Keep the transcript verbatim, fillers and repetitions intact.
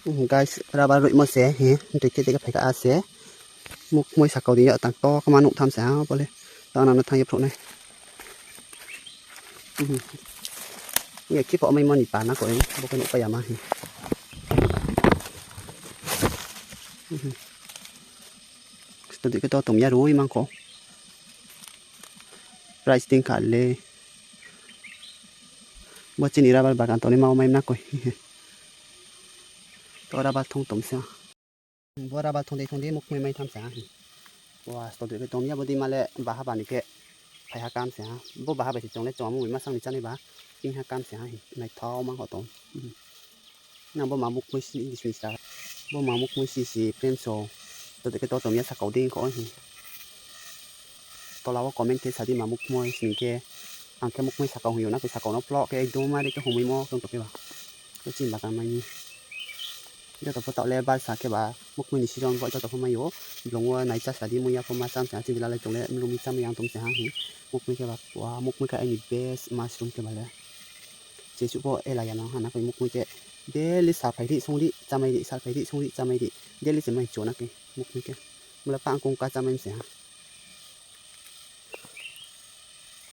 Guys, rubber roihmo se, hi, tui khe tei khe phai kha a se. Mukmui sakau di ya tang to khe ma nuh tham se ha, bo le. Tang nang no thanng ye phruh nai. Ye khe pho maimo ni pa na koi, bo khe nuh pai ya ma hi. Sto di khe to tom ya rui mang kho. Price ting kha le. Bo chini rubber bagan tongnaima o mai na koi. To rubber thong tom se. Bo rubber thong dei thong dei mukmui mai tham se ha hi. Wa, sto di khe tom ya bo di ma le baha ba ni khe phai ha kam se ha. Bo baha bai se chung le chung amung bai ma sang ni chánai ba. Ting ha kam se ha hi. Naithao mang kho tong. Nang bo ma mukmui si, si, si, bo ma mukmui si si prem so. To de khe to tom ya sakau dei kho hi. Tola wo comment khe sa di ma mukmui sning khe. Ang khe mukmui sakau hing yo na khe sakau no ploh khe ekdom ma de khe hungmui mo tong to khe ba. Khe chini bagan mai ni. Joto pho taoh le balsa khe ba mukmui ni season pho joto pho mai ou. Blung wo nai chá sa di mui ya pho ma cham se ha chini lalai chung le mlumi chámai yang tom se ha hi. Mukmui khe ba wa mukmui khe aini best mushroom khe ba le. Jesuh pho ela ya nang ha na khe mukmui khe. Daily salphai ri sung ri chámai ri, salphai ri sung ri chámai ri. Daily se mai chu na khe mukmui khe. Mula pha ang kong ka chámai se ha.